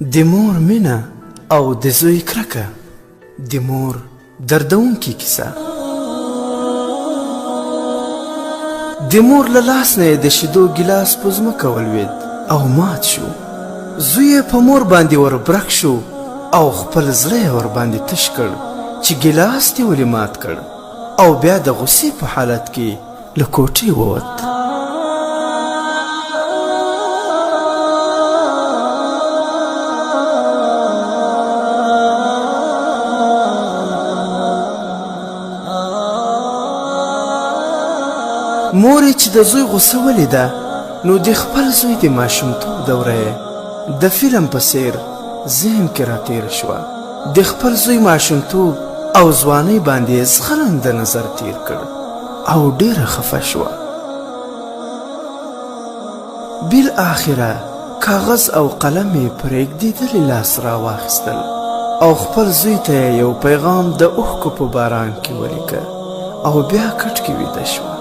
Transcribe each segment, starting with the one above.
د مور مینه او د زوی کرکه، د مور دردونکې کیسه. د مور له لاس نه یې د شیدو ګیلاس په ځمکه ولوېد او مات شو. زوی یې په مور باندې وربرک شو او خپل زړه یې ورباندې تش کړ چې ګیلاس دې ولې مات کړ، او بیا د غوسې په حالت کې له کوټې ووت. مور یې چې د زوی غوسه ولیده نو د خپل زوی د ماشومتوب دوره یې د فلم په څیر ذهن کې راتېره شوه. د خپل زوی ماشومتوب او ځوانۍ باندې یې ځغلنده نظر تیر کړ او ډېره خفه شوه. بالاخره کاغذ او قلم یې په رېږدېدلي لاس راواخیستل او خپل زوی ته یې یو پیغام د اوښکو په باران کې ولیکه او بیا کټ کې ویده شوه.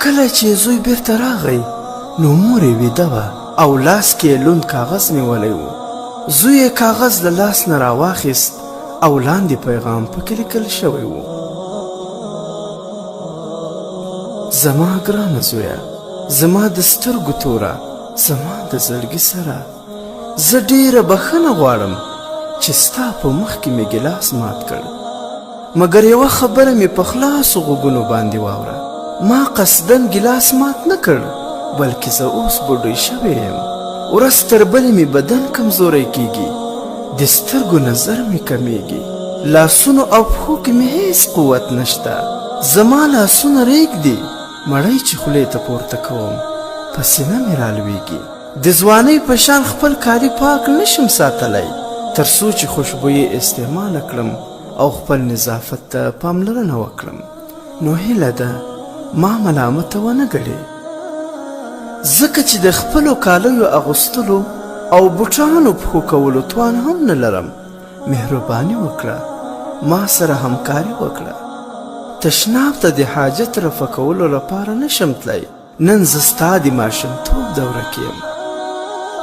کله چې زوی بیرته راغی نو مور یې ویده وه او لاس کې یې لوند کاغذ نیولی و. زوی یې کاغذ له لاس نه راواخیست او لاندې پیغام پکې لیکل شوی و: زما ګرانه زویه، زما د سترګو توره، زما د زړګي سره، زه ډېره بښنه غواړم چې ستا په مخ کې مې ګیلاس مات کړ، مګر یوه خبره مې په خلاصو غوږونو باندې واوره. ما قصدن ګیلاس مات نه کړ، بلکې زه اوس بوډۍ شوې یم، ورځ تر بلې مې بدن کمزوری کیږي، د سترګو نظر مې کمیږي، لاسونو او پښو کې مې هیڅ قوت نشته، زما لاسونه رېږدي، مړۍ چې خولې ته پورته کوم په سینه مې رالویږي. د ځوانۍ په شان خپل کالي پاک نه شم ساتلی، تر څو چې خوشبویي استعماله کړم او خپل نظافت ته پاملرنه وکړم. نو هیله ده ما ملامته ونه ګڼې، ځکه چې د خپلو کالیو اغوستلو او بوټانو پښو کولو توان هم نه لرم. مهرباني وکړه ما سره همکاري وکړه. تشناب ته د حاجت رفع کولو لپاره نه شم تلای. نن زه ستا د ماشومتوب دوره کې یم.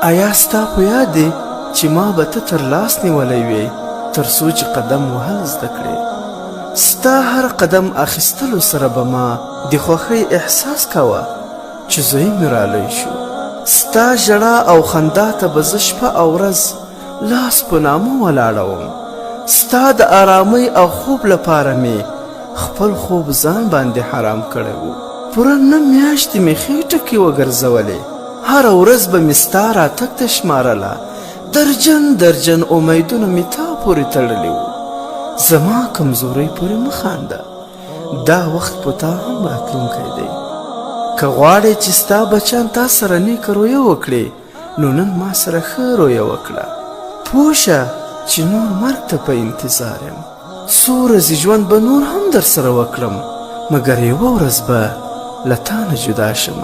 ایا ستا په یاد دي چې ما به ته تر لاس نیولی وې تر څو چې قدم وهل زده کړې؟ ستا هر قدم اخیستلو سره به ما د خوښۍ احساس کاوه چې زوی مې رالوی شو. ستا ژړا او خندا ته به زه شپه او ورځ لاس په نامه ولاړه وم. ستا د آرامۍ او خوب لپاره مې خپل خوب ځان باندې حرام کړی و. پوره 9 میاشتې مې خېټه کې وګرځولې. هره ورځ به مې ستا راتګ ته شمارله. درجن درجن امیدونه مې تا پورې تړلي وو. زما کمزورۍ پورې مه خانده، دا وخت په تا هم راتلونکی دی. که غواړې چې ستا بچیان تا سره نیکه رویه وکړي نو نن ما سره ښه رویه وکړه. پوه شه چې نور مرګ ته په انتظار یم. څو ورځې ژوند به نور هم در سره وکړم، مګر یوه ورځ به له تا نه جدا شم.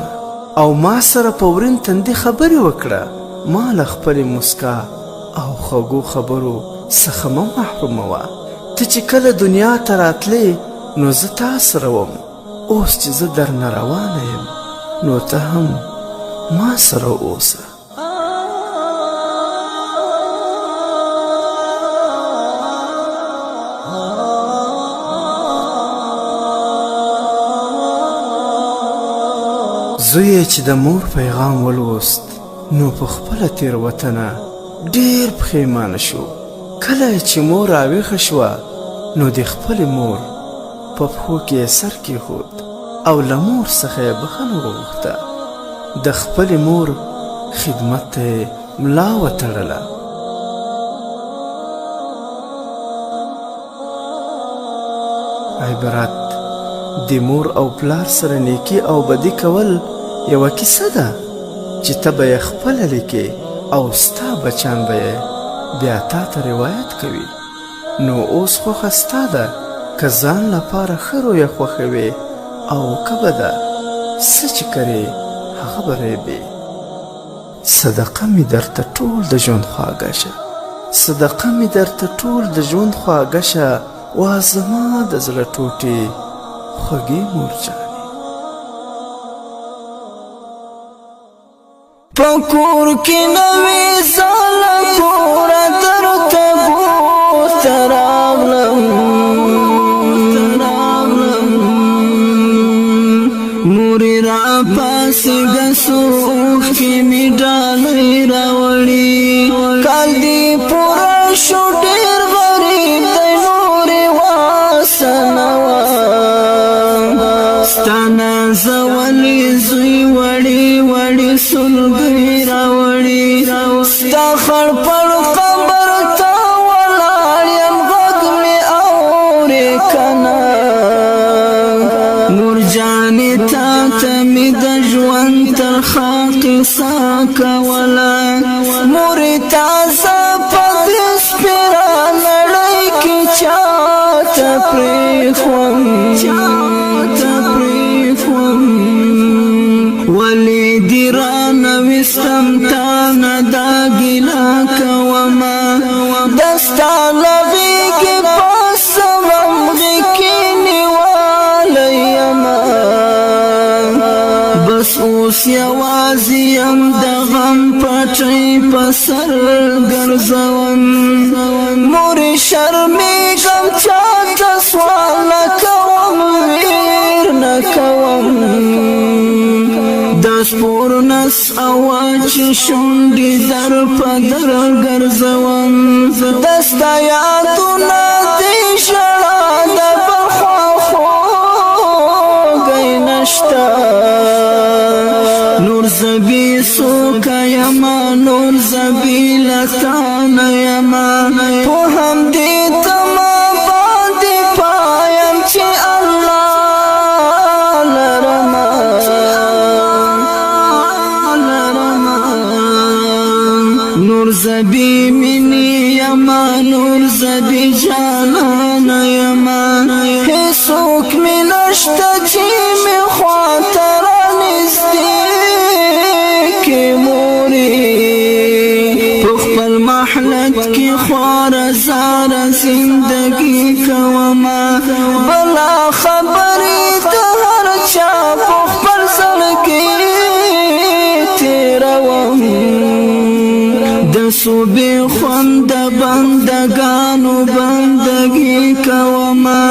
او ما سره په ورین تندي خبرې وکړه، ما له خپلې موسکا او خوږو خبرو څخه مه محروموه. ته چې کله دنیا ته راتلې نو زه تا سره وم، اوس چې زه درنه روانه یم نو ته هم ما سره اوسه. زوی یې چې د مور پیغام ولوست نو په خپله تېروتنه ډېر پښېمانه شو. کله چې مور راویښه شوه نو د خپلې مور په پښو کې یې سر کېښود او له مور څخه یې بښنه وغوښته. د خپلې مور خدمت ته یې ملا وتړله. عبرت: د مور او پلار سره نیکي او بدي کول یوه کیسه ده چې ته به یې خپله لیکې او ستا بچیان به یې بیا تا ته روایت کوي. نو اوس خوښه ستا ده که ځان لپاره ښه رویه خوښوې او که بده، څه چې کرې هغه به ریبې. صدقه مې درته ټول د ژوند خواږه شه، صدقه مې درته ټول د ژوند خواږه شه، وا زما د زړه ټوټې خوږې مور جانې. په کور کې نوې زاله کوره درته بوته راغلم، مورې را پاسېږه، څو اوښکې مې ډالۍ راوړي. کال دې پوره شو، ډېر غریب دی، نورې واسنه وه. ستا نازولي زوی وړي وړي سلګۍ راوړي. ستا خړ پړ قبر ته ولاړ یم، غږ مې اورې که نه؟ مور جانې، تا ته مې د ژوند ترخه قصه کوله. مورې، تازه په دې سپېره نړۍ کې چاته پرېښوم، چاته پرېښوم؟ ولې دې رانه ویستم، تا نه دا ګیله کومه. د ستا له غېږې په سوم غېږ کې نیولی یمه. بس اوس یوازې یم، د غم پټۍ په سر ګرځوم. مورې، شرمېږم، چاته سوال نه کوم، ویر نه کوم. د سپور نس اواز شونډې در په در ګرځوم. د ستا یادونه دې ژړا د بل خوا خوږی نشته. نور زبی سوکا یما، نور زبی لتان یما. په همدې تما باندې پایم چې الله لرما، لرما. نور زبی منی یما، نور زبی جانان یما. هیڅوک مې نشته چې مې خواته رانږدې کې. مورې، په خپل محلت کې خواره زاره زندگی کومه. بلا خبرې د هر چا په خپل زړه کې تېروم. د صوبې خوند بندگانو بندگی کومه.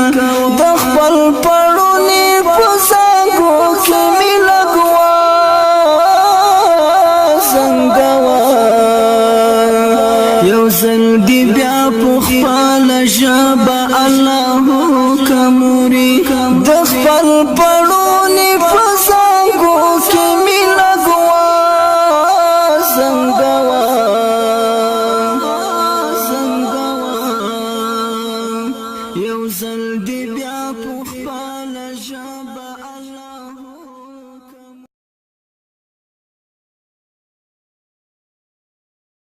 د خپل پړونی په زنګو کې مې لګوا زنګوا. یو ځل دی بیا په خپل ژبه الله کموري. د خپل پړونی په زنګو کې مې لګوا زنګوا، زنګوا. یو ځل دی بیا په خپل ژبه الله.